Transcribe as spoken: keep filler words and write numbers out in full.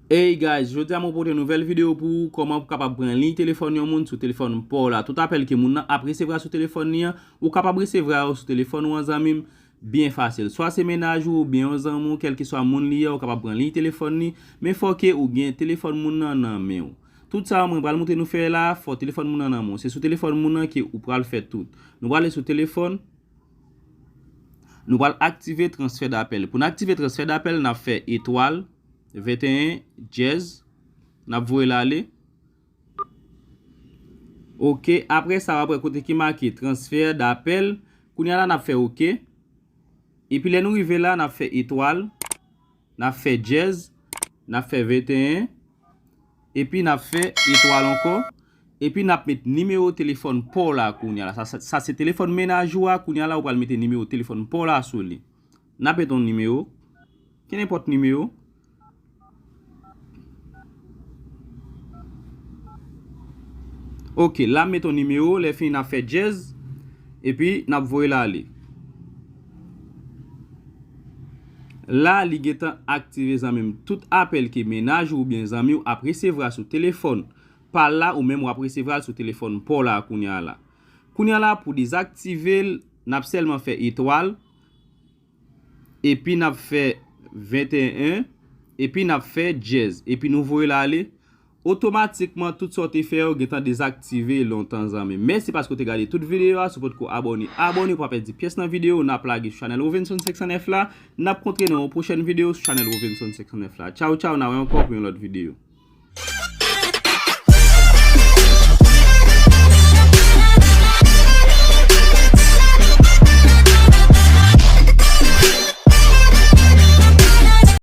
Hey guys, jodi a mwen pote nouvèl videyo pou ou, kòman pou kapab pran liy telefòn yon moun sou telefòn pa w la. Tout apèl ke moun nan ap resevwa sou telefòn li an, ou kapab resevwa yo sou telefòn ou an, zanmi m, byen fasil. Swa se mennaj ou oubyen yon zanmi w, kèlkeswa moun li ye, ou kapab pran liy telefòn li, men fò ke ou gen telefòn moun nan nan men w. Tout sa mwen pral montre nou fè la, fò telefòn moun nan nan men w. Se sou telefòn moun nan ke ou pral fè tout. Nou prale sou telefòn, nou pral aktive transfè dapèl. Pou n aktive transfè dapèl, n ap fè etwal, venteyen, dyèz, n ap voye l ale. Oke, apre sa, w ap wè kote ki make transfè dapèl. Kounye a la, n ap fè oke. Epi lè nou rive la, n ap fè etwal, n ap fè dyèz, n ap fè venteyen, epi n ap fè etwal ankò, epi n ap met nimewo telefòn pa w la kounye a la. Sa, sa, sa se telefòn mennaj ou a, kounye a la, ou pral mete nimewo telefòn pa w la sou li. N ap met yon nimewo, kenenpòt nimewo. Oke, la m met yon nimewo, lè fini n ap fè dyèz, epi n ap voye l ale. La, li gentan aktive, zanmi m. Tout apèl ke mennaj ou oubyen zanmi w ap resevwa sou telefòn pa l la, ou menm w ap resevwa l sou telefòn pa w la kounye a la. Kounye a la, pou dezaktive l, n ap sèlman fè etwal, epi n ap fè venteyen, epi n ap fè dyèz, epi nou voye l ale. Otomatikman, tout sa w te fè yo gentan dezaktive lontan, zanmi. Mèsi paske w te gade tout videyo a. Si w potko abòne, abòne pou w pa pèdi pyès nan videyo n ap lage sou chanèl Rovenson senk san nèf la. N ap kontre nan yon pwochèn videyo sou chanèl Rovenson senk san nèf la. Tchaw, tchaw, n a wè ankò pou yon lòt videyo.